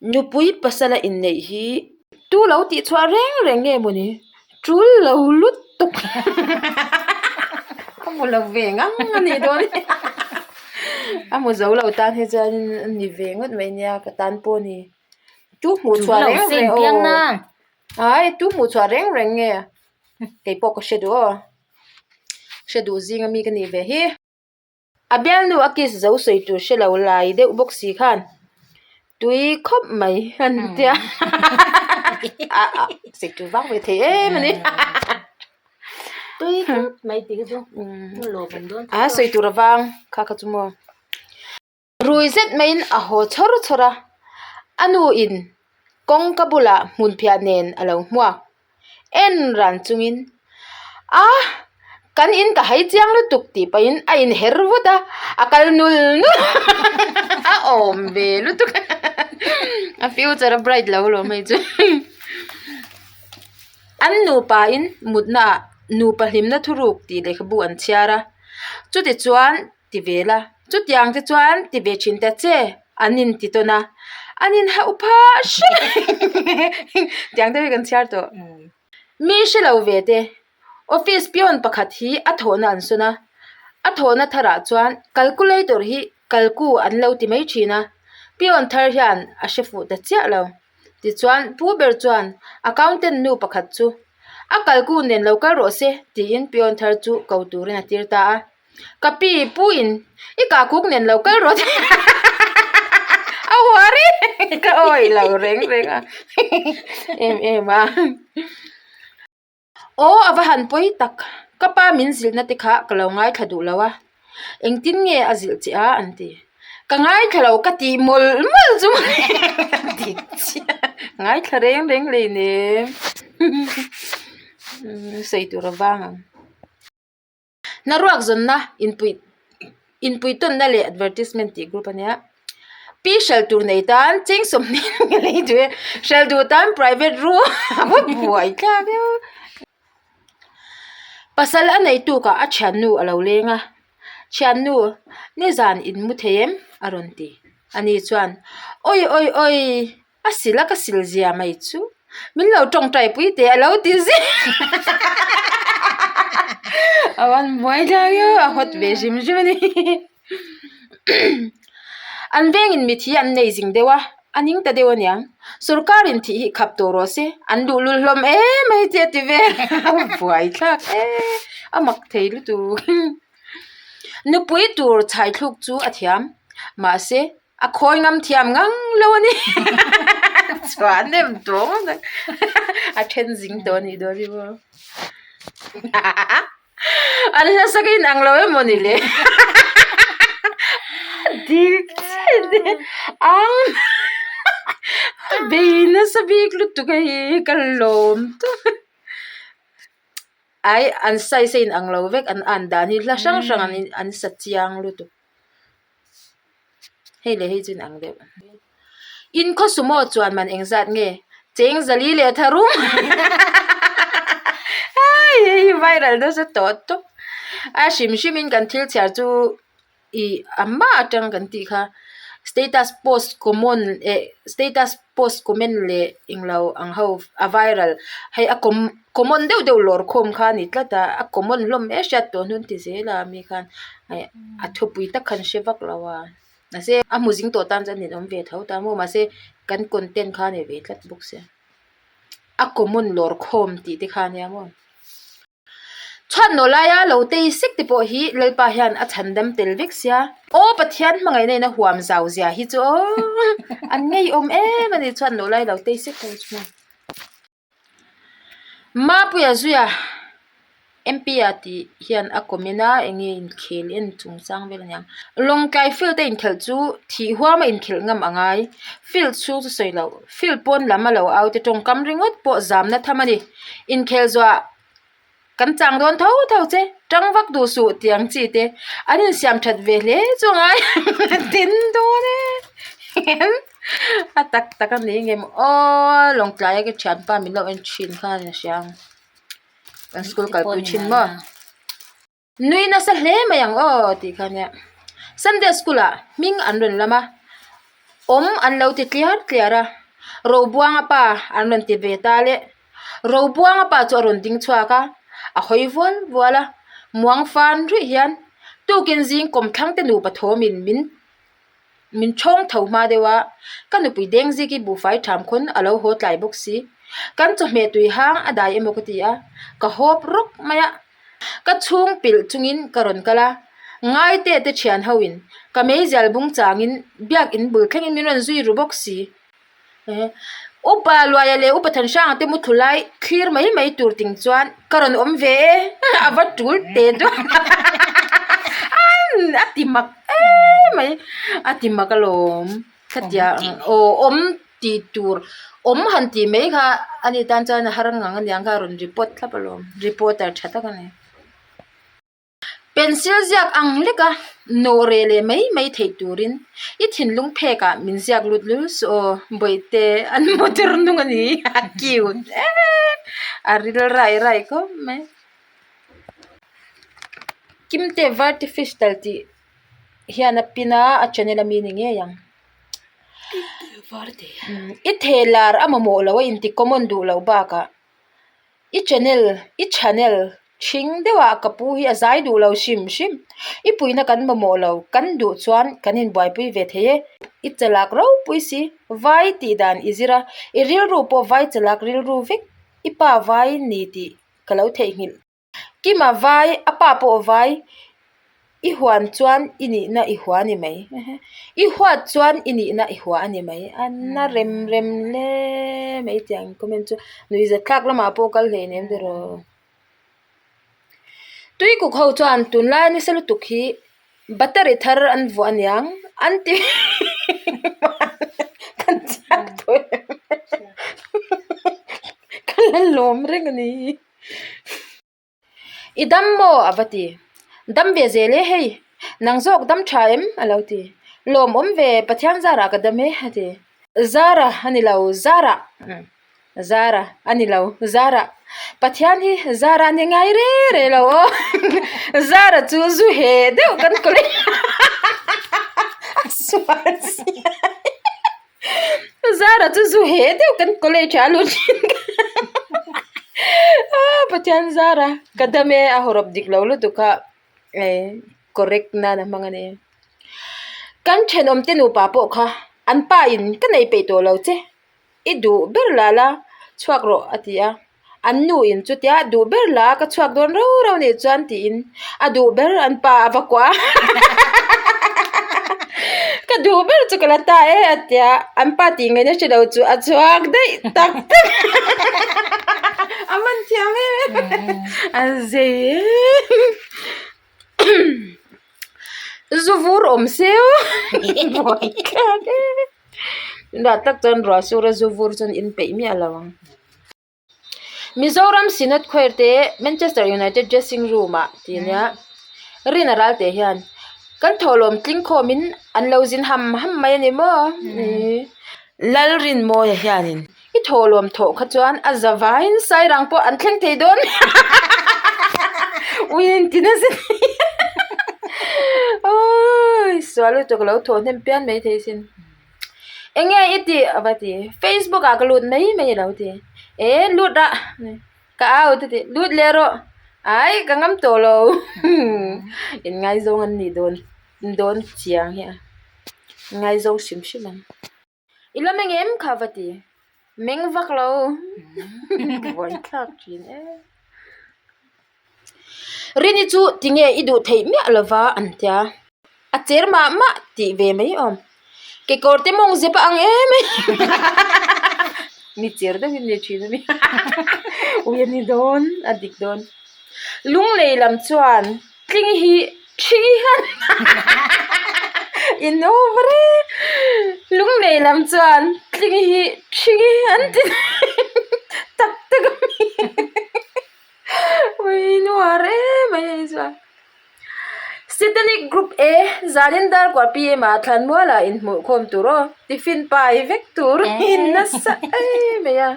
Nupui pasala inneih hi tu lo tih chhuah reng reng nge mawni? Tul lo lutuk a hmu lo ve ngang a nih dawn hi a hmu zo lo tan hi chuan a ni ve ngawt mai nia ka tan pawh a ni tu hmuh chhuah reng reng aw ai tu hmuh chhuah reng reng nge keipawh ka hre duh aw hre duh zing ami ka nih ve hi. A bialnu a kiss zo sawi tur hre lo lai deuh bawk si khan tui khawp mai an tia sawi tur vang ve thei em a ni tui khawp mai tih kha chu a sawi tur a vang kha kha chu maw. Rui zet maiin a haw chhawr chhawr a, a nu in kawngka bulah hmunphiah nen a lo hmuak en ran chungin a kan in ka hai chiang lutuk tih pahin a inher vut a, a kal nul nul a awm ve lutuk a future a bright lo lawm hei chu an nupa in mutna ah nupa hlimna thuruk tih lehkhabu an chhiar a chutichuan. ti ve la, chutiang te chuan ti ve thin ta che an in ti tawn a, an in hauh phah hrep tiang deuh hi kan chhiar tawh. Mi hre lo ve te, office peon pakhat hi a thawhna an sawn a, a thawhna tharah chuan calculator hi kalku an lo ti mai thin a, peon thar hian a hre fuh ta chiah lo. Tichuan pu ber chuan accountant nu pakhat chu a kalku nen lo kal rawh se tiin peon thar chu ko turin a tir ta a. Ka pi pu in i kah kuk nen lo kal rawh a uar e ka awi lo reng reng a em em a aw a va han pawi tak ka pa min zilhna te kha ka lo ngaithla duh lo a engtin nge a zilh che a an ti ka ngaithla lo ka tih mawlh mawlh chu dik chiah ngaithla reng reng hleinem sawi tur a vang ang. Hna ruak zawnna inpuih inpuihtawnna leh advertisement tih group a nia pi hralh tur nei tan cheng sawmhnih ka lei duh e hralh duh tan private room a va buai thlak deuh pasal a nei tukah a thiannu a lo leng a thiannu nizan in mu thei em a rawn ti ani chuan awi awi awi. A sil a ka sil zia mai chu min lo tawngtai pui teh a lo ti zia a van buai thlak io a hawt ve hrim hrim a ni an vengin mithi an nei zing deuh a a ning ta deuh aniang sorkar in thih hi khap tawh rawh se an luhlul hlawm em mai te a ti vel a buai thlak e a mak thei lutuk nupui tur chhai thluk chu a thiam mahse. A khawi ngam thiam ngang lo a ni chhuah nem tawng tak a then zing tawh a nih dawn hi maw an hlasa ka inang lo emaw ni le dik chiah ang bei nasa bik lutuk a hi ka lawm tawp ai an size a inang lo vek an an dan hi hla hrang hrang an sa chiang lutuk. Hei leh hei chu in ang deuh. In khaw sumo chuan man engzat nge? Cheng zali leh tharum Hei hei hi viral nasa tawh tawp. A hrim hrim in kan thil chhiar chu ih a hma atang kan tih kha status post common eh status post comment leh englo ang ho a viral hei a com common deuh deuh lawr khawm kha a ni tlat a a common hlawm hle hriat tawh hnun ti zel a mi khan eh a thupui tak khan hre vak lo a mahse a hmu zing tawh tan chuan ninawm ve tho ta maw mahse kan content kha a ni ve tlat bawk sia a common lawr khawm tih te kha a nia maw. Chhuat nawh laia lo tei sek te pawh hi Lalpa hian a chhan dam tel vek sia. Aw Pathian hmangaihna in a huam zau zia hi chu aw an ngeiawm em a ni chhuat nawh laia lo tei sek ho chu. Mapuia zuia MP a tih hian a comment a eng nge inkhel en chungchang vel a niang. Lawngtlai field a inkhelh chu thih huama inkhelh ngam a ngai. Field chhung chu sawi loh. Field pawn lam a lo au te tawngkam ringawt pawh zamna tham a ni. Inkhel zuah Kan chang dawn tho tho che, tang vak duh suh tih ang chi te an insiam that ve hle chu a ngai tin dawn e a tak tak a ni ngem aw Lawngtlai a ka thianpa min lo en thin khan a hria ang kan school kalpui thin maw. Nui nasa hle mai ang aw tih kha nia. Sunday school ah hming an rawn lam a. Awm an lo ti tliar tliar a, Robuanga pa an rawn ti ve ta le. Robuanga pa chu a rawn ding chhuak a, a hawi vual vual a, muang fan ruih hian tukin zing kawmthlang te nupa thawmin min min thawng tho hma deuh a, ka nupui deng zik hi buhfai tham khawn a lo haw tlai bawk si. Kan chawhmeh tui hang a dai emaw ka ti a, ka hawp rawk mai a. Ka chhung pilh chungin ka rawn kal a, Ngaite te thian ho in ka meizial bung changin biak in bul thlengin min rawn zui ru bawk si. Upa Luaia leh Upa Thanhranga te muthlu lai thlir mai mai tur ting chuan ka rawn awm ve e, a va tul teh duah a ti mak em mai, a ti mak alawm khatia aw awm tih tur awm han tih mai kha ani tan chuan a har ngang aniang kha a rawn report thlap alawm reporter tha tak a ni. Pencil ziak ang leka nawh reh leh mai mai theih turin i thinlung phek ah min ziak lut lul suh aw bawihte an motor hnung a ni a cute em a ril rai rai khawp mai. Kimte Vartifish tal tih hian a pin a a channel ami ni ngei ang. I theh lar a mamawh loh a inti common duh loh bakah i channel i channel hring deuh ah ka pu hi a zai duh lo hrim hrim i puihna kan mamawh lo kan duh chuan kan inbuaipui ve thei e i chalak ropui si vai tih dan i zir a i rilru pawh vai chalak rilru vek i pa vai ni tih ka lo theihnghilh. Kima vai a pa pawh vai i huan chuan i nihna i hua a ni mai i huat chuan i nihna i hua a ni mai a na rem rem hle mai tiang comment chu nuihzat thlak lamah pawh kal hlei nem tiraw tuikuk ho chuan tunlai nasa lutuk hi battery thar an vuah aniang an ti kan chhiat tawh em ka la lawm reng a ni. I dam maw? a va ti. Dam ve zel e hei, nang zawk dam tha em? a lo ti. Lawmawm ve, Pathian zarah ka dam e, a ti. Zara a ni lo, Zara, Zara a ni lo, Zara. Pathian hi Zara a ni ngai re re lo aw. Zara chu zu he deuh kan college a sual sia. Zara chu zu he deuh kan college ah a lut thin a Pathian Zara ka dam e a hawrawp dik lo lutuk a eh correct nan a hmang a ni. Kan thenawm te nupa pawh kha an pa in ka nei peih tawh lo che i duh ber la la chhuak rawh a ti a. An nu in chutia duh ber la ka chhuak dawn rau rau nih chuan tiin a duh ber an pa a va kuah a ka duh ber chu ka la ta e a tia an pa tih ngaihna hre lo chu a chhuak daih tak tak a man thiam em em a zei em zu vur awm se aw buai thlak e. Tunah tak chuan ruah sur a zu vur chuan in peih miah lo ang. Mizoram Synod Choir te Manchester United dressing room ah tih ania Rina Ralte hian kan thawhlawm tling khawmin an lo zin ham ham mai a ni maw Lalrinmawia hianin i thawhlawm thawh kha chuan a za vaiin sairang pawh an thleng thei dawn ui in ti nasa awii sual lutuk a lo thawh hnem pian mai thei sin eng nge i tih a va ti facebook ah ka lut mai mai a lo ti e lut a ka au te ti lut leh rawh ai ka ngam tawh lo in ngaizawng an nih dawn dawn chiang hi a ngaizawng hrim hrim ang. I la meng em kha va ti? Meng vak lo. Buai thlak thin e. Rini chu tinge i duh theih miah lova an tia. A cher mah mah tih ve mai awm. Kekawr te mawng zep a ang em em. Mi cher deuhin ni thin a mi. Ui a ni dawn, a dik dawn. Lunglei lam chuan Tling hi thing hian in over e lunglei lam chuan tling hi thing an ti tak tak a mi ui nuar em mai hei chuan Satanic group e zanin dar kuah pm ah thlanmual ah inhmuh khawm tur aw tiffin pai vek tur in nasa em mai a.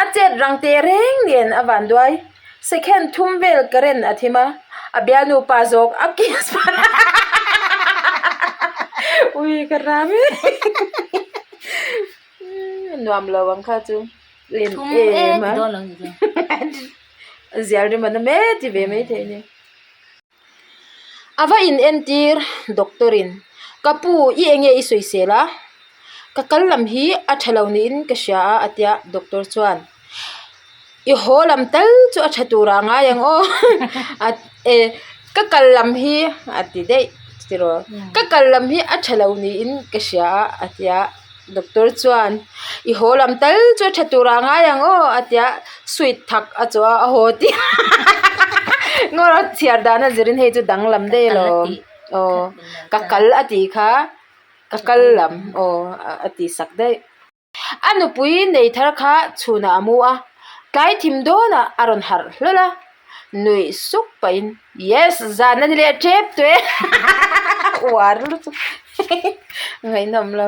A chet rang teh reng nen a van duai. Second thum vel current a thim a, a bialnu pa zawk a kiss pah a. Ui ka ram e. Nuam lo ang kha chu. Em em a. Zial rim an awm e ti ve mai thei a ni. A va in entir doctor in ka pu i enge i sawisel a ka kal lam hi a tha lo niin ka hria a a tia doctor chuan i haw lam tal chu a tha tur ah a ngai ang aw a e ka kal lam hi a ti daih tiraw ka kal lam hi a tha lo niin ka hria a a tia doctor chuan i haw lam tal chu a tha tur ah a ngai ang aw a tia sweet thak a chaw a a haw tih ngaw chhiar dan a zirin hei chu danglam daih alawm aw ka kal a tih kha ka kal lam aw a tih sak daih. A nupui nei thar kha chhunah a mu a, tlai thim dawnah a rawn harh hlawl a, nuih suk pahin Yes, zan a ni leh tep tawh e uar lutuk ngaihnawm lo.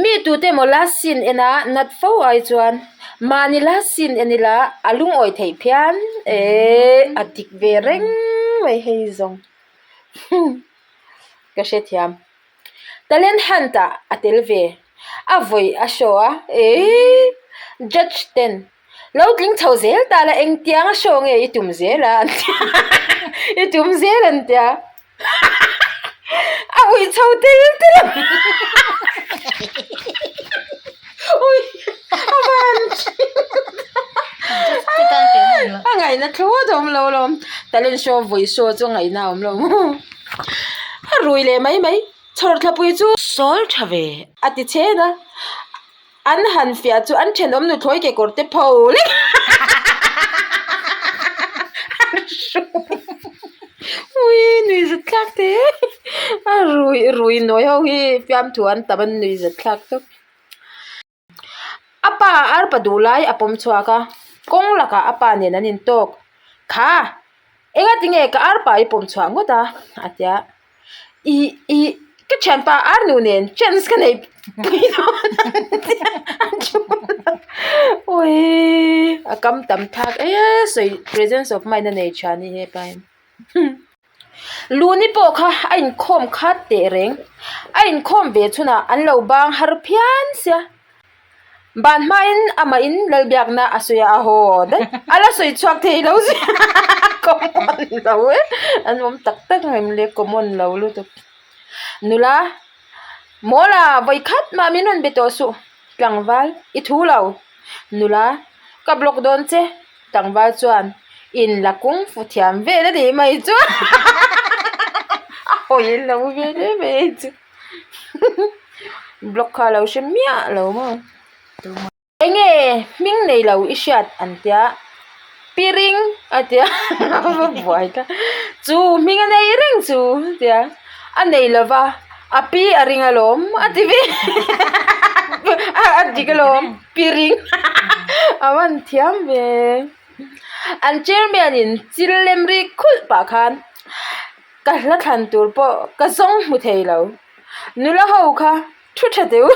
Mi tute emaw last scene ena nat fo ai chuan mahni last scene en ila a lungawi theih phian eh a dik ve reng mai hei zawng ka hrethiam. Talent Hunt ah a tel ve. A vawi a show a, eii judge ten lo tling chho zel ta la engtiang a show nge i tum zel a an ti i tum zel an tia a uih chho tel tel a ui a van a ngaihna thlawt a awm lo alawm talent show vawi show chu a ngaihna a awm lo A rui leh mai mai. Chhawrthlapui chu sawl tha ve a ti chhen a, an han fiah chu an thenawm nuthlawi kekawr te pho lek an hrui ui nui zat thlak te a rui rui nawi ho hi fiamthu an tam an nui zat thlak tawp. A pa arpa duh lai a pawm chhuak a, kawng lakah a pa nen an intawk. Kha! Engati nge ka arpa i pawm chhuah ngawt a? a ti a. I, i, ka thianpa arnu nen chance ka neih pui dawn a ti a, a thu a. Awii, a kam tam thlak e, sawi presence of mind a nei tha a ni hepa hian. Luni pawh kha a inkhawm khat teh reng. A inkhawm ve chhunah an lo bang har phian sia. Ban hmain amahin Lalbiakna a sawi a, a haw daih. A la sawi chhuak thei lo zia. Common lo e. An awm tak tak ngem le common lo lutuk. Nula, Mawla, vawi khat mah min rawn be tawh suh. Tlangval, i thu lo. Nula, Ka block dawn che. Tlangval chuan in la kung fu thiam vel a nih mai chu a hawi lo ve hle mai hei chu block kha a lo hre miah lo maw enge hming nei lo i hriat an tia piring a tia a va buai ta chu hming a nei reng chu a tia a nei lova a pi a ring alawm a ti ve a dik alawm. Piring a van thiam ve. An chairman in chil lem ri khulh pah khan ka hla thlan tur pawh ka zawng hmu thei lo. Nula ho kha thu tha deuh.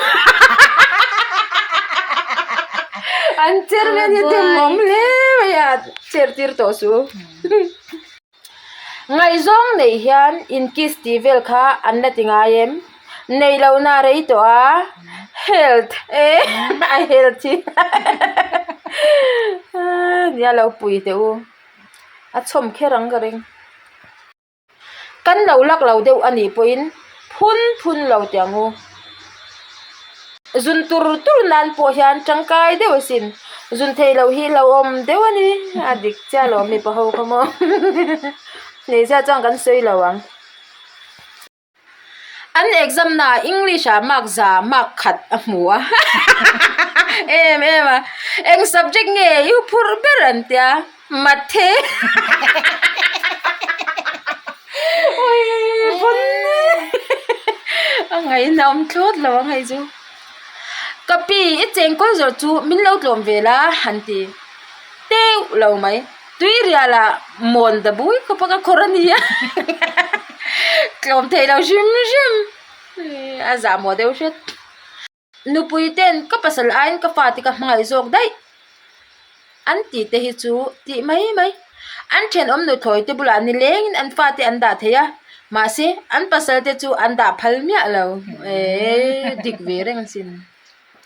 An chairman hi dem awm hle mai a, chair tir tawh suh. Ngaihzawng neih hian inkiss tih vel kha an la ti ngai em? Neih lohna a rei tawh a, health e a health hi nia lo pui teh u, a chhawm kher ang ka ring. Kan lo lak lo deuh a nih pawhin phun phun lo teh ang u. Zun tur tur nan pawh hian tangkai deuh asin. Zun theih loh hi hlauhawm deuh a ni. A dik chiah lo mipa ho kha maw. Hmeichhia chuan kan sawi lo ang. An exam naah English ah mark za mark khat a hmu a. Em em a. Eng subject nge i huphurh ber an tia. Mathe. A ngaihna awm thlawt lo ang hei chu. Ka pi i chengkawl zawrh chu min lo tlawm ve la han ti teuh lo mai. Tui rial ah mawn ta bui khawp a ka khawr a nia. Tlawm theih lo hrim hrim. A zahmawh deuh hret. Nupui ten ka pasal aiin ka fate ka hmangaih zawk daih an tih te hi chu tih mai mai. An thenawm nuthlawi te bulah nilengin an fate an dah thei a. Mahse, an pasal te chu an dah phal miah lo. Eee, dik ve reng asin.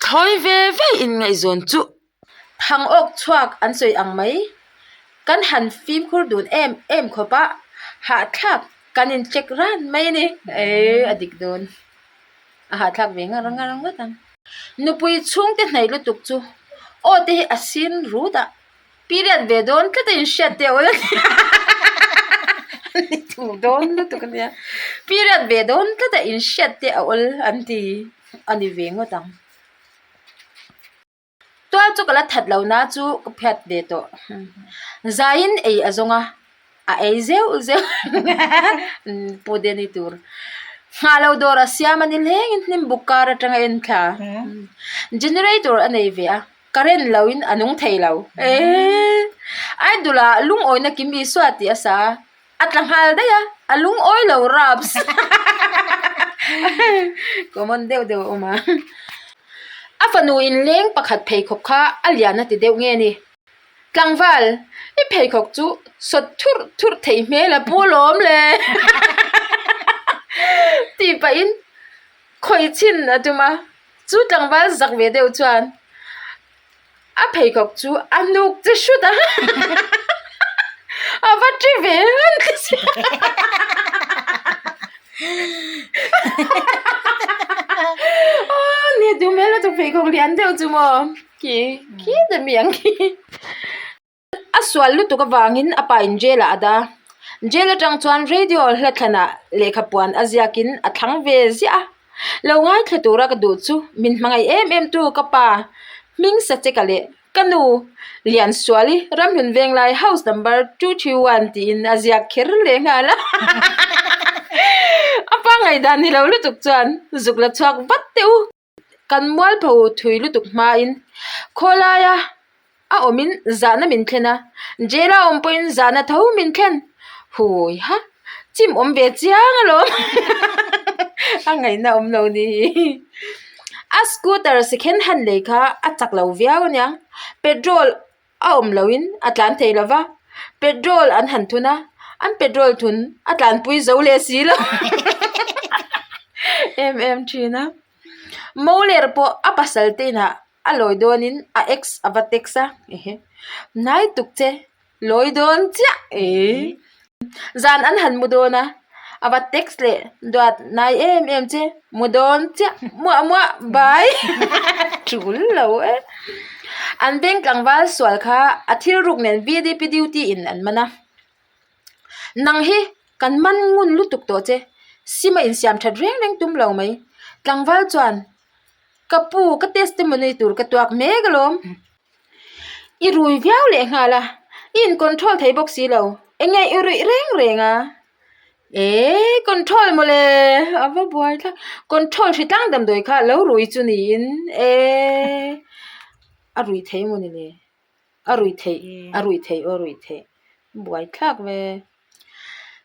Thlawi ve ve inngaihzawn chu thang awk chhuak an sawi ang mai. Kan han fimkhur dun em em khawp a, hahthlak kan incheck ran mai a ni. Eee, a dik dawn. A hahthlak ve ngar ngar ngawt ang. Nupui chhungte hnaih lutuk chu aw te hi a sin rut a. Period ve dawn tlat a inhriat teh awl a ni. Ni thu dawn lutuk a nia. Period ve dawn tlat a inhriat teh a awl an ti a ni ve ngawt ang. Tual chu ka la that lo na chu ka phiat ve tawh. Zaiin ei a zawng a, a ei zeuh zeuh Pu Denny tur. Nghah lo dawr a siam a ni hlengin hnim buk kar atanga en thla. Generator a nei ve a. Current lo in a nung thei lo. Eee! Idol ah lungawina kim Isua tih a sa a, a tla nghal daih a, a lungawi lo raps. Common deuh deuh a awm a. A fanu inleng pakhat pheikhawk kha a lian a ti deuh nge ni? Tlangval, i pheikhawk chu sawt thurh thurh theih hmel a pu lawm le tih pahin khawih chhin a tum a. Chu tlangval zak ve deuh chuan a pheikhawk chu a hnuk che hrut a, a va ṭi ve han ti si Aw ni duh hmel lutuk pheikhawk lian deuh chu maw khi khi ta mi ang khi. A sual lutuk avangin a pa in jail ah a da. Jail atang chuan radio hla thlanah lehkha puan a ziakin a thlang ve ziah a. Lo ngaithla tura ka duh chu min hmangaih em em tu ka pa hming Sacheka leh ka nu Liansuali Ramhlun Venglai house number 231 tiin a ziak kher leh nghal a. A pa ngaihdan ni lo lutuk chuan zuk la chhuak vat teh u. Kan mualpho thui lutuk hmain khawlaia a awmin zahna min thlen a, jail a awm pawhin zahna tho min thlen. Hui ha, chim awm ve chiang alawm a ngaihna awm lo ni. A scooter second hand lei kha a chak lo viau aniang, petrol a awm loin a tlan thei lo va, petrol an han thun a, an petrol thun a tlanpui zo leh si lo em em thin a. Moler pawh a pasal te inah a lawi dawnin a ex a va text a, ehe hnai tuk che lawi dawn chiah eh. Zan an han mu dawn a, a va text leh duat nai em em che mu dawn chiah muah muah bye tul lo e. An veng tlangval sual kha a thil ruk nen VDP duty in an man a, nang hi kan man ngun lutuk tawh che sim a insiam that reng reng tum lo mai tlangval chuan ka pu ka testimony tur ka tuak mek alawm. I rui viau leh nghal a, i in control thei bawk si lo, eng nge i ruih reng reng a? Eee control mawle a va buai thlak, control hri tlang damdawi kha lo rui chu niin eee a rui thei maw ni le, a rui theih a rui theih aw a rui theih buai thlak ve.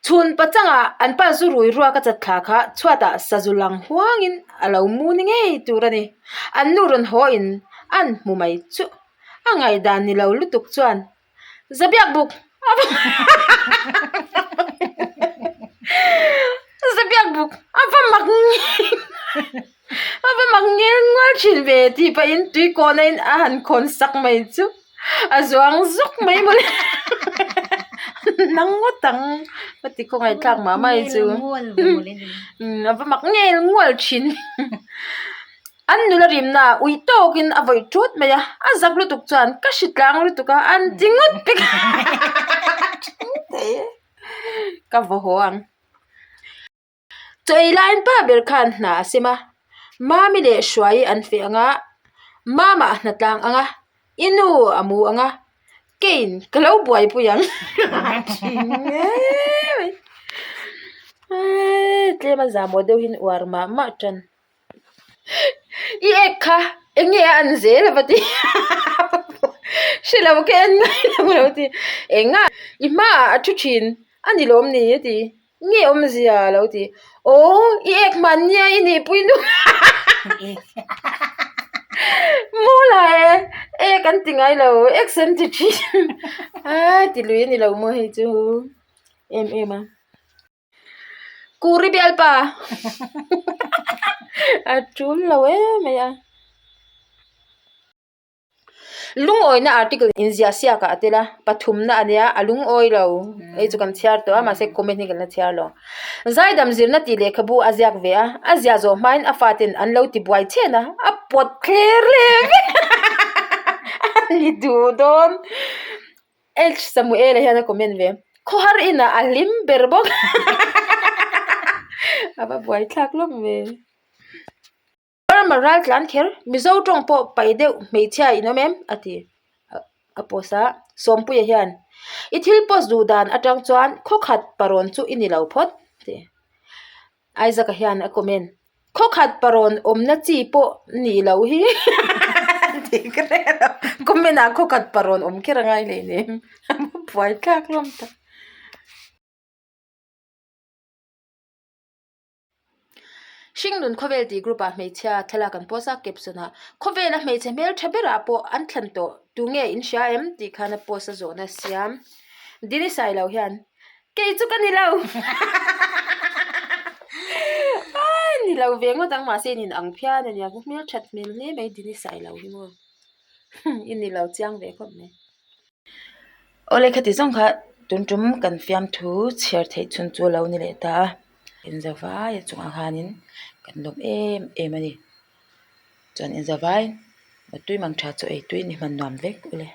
Chhun pachangah an pa zu rui ruak a chat thla kha chhuatah sazu lang huangin a lo mu ni ngei tur a ni. An nu rawn haw in an hmu mai chu a ngaihdan ni lo lutuk chuan Zabiak buk a va Zabiak buk a va mak A va mak ngel ngual thin ve tih pahin tui kawhna in a han khawn sak mai chu a zuang zuk mai mawle nang ngawt ang ka ti khawngaih thlak mah mai chu a va mak ngel ngual thin an nula rimna ui tawkin a vawih thut mai a a zak lutuk chuan ka hri tlang lutuk a an ti ngawt pek a ka vaw haw ang. Chaw ei laiin pa ber khan hna a sem a, Mami leh Hruai an feh ang a, Mama a hna tlang ang a, i nu a mu ang a, keiin ka lo buaipui ang tlem a zahmawh deuh hian uar mah mah tan. I ek kha eng nge a an zel a va ti hre lo ka en ngai lo a lo ti eng a i hmaah a thu thin a ni lawm ni a ti. Nge awmzia a lo ti. Aw, i ek hman nia i nihpui nu Mawla e, ek an ti ngai lo, ek sen ti thin. A ti lui a ni lo maw hei chu em em a. Kuri bialpa a tul lo em mai a. Lungawina article inziah siakah a tel a, pathumna a nia, a lungawi lo hei chu kan chhiar tawh a mahse comment hi kan la chhiar lo. Zaidam zirna tih lehkhabu a ziak ve a, a ziah zawh hmain a faten an lo ti buai chhen a, a pawt thler leh vek a ni duh dawn. H Samuel-a hian a comment ve, Khawhar inah a hlim ber bawk a va buaithlak hlawm ve. Burma ral tlan kher, Mizo tawng pawh pai deuh hmeichhia in awm em? a ti a post a, Sawmpuia hian, I thil post duh dan atang chuan khawkhat parawn chu i ni lo phawt a ti. Isaac-a hian a comment, Khawkhat parawn awmna chi pawh nih loh hi tih ka hre lo. Comment ah khawkhat parawn awm kher a ngai hleinem a buaithlak hlawm tak. Hringnun khawvel tih group ah hmeichhia thlalak an post a, caption ah khawvela hmeichhe hmeltha berah pawh an thlan tawh tunge in hria em tih khan a post a zawhna siam. Dini Sailo hian kei chu ka ni lo ai ni lo ve ngawt ang mahse in inang phian a nia ka hmelthat hmel hle mai Dini Sailo hi maw i ni lo chiang ve khawp mai. Awle khati zawng kha tun tum kan fiamthu chhiar theih chhun chu a lo ni leh ta a inzavai a chungah khanin kan lawm em em a ni chuan inzavai mutui mang tha chu ei tui ni hman nuam vek ule.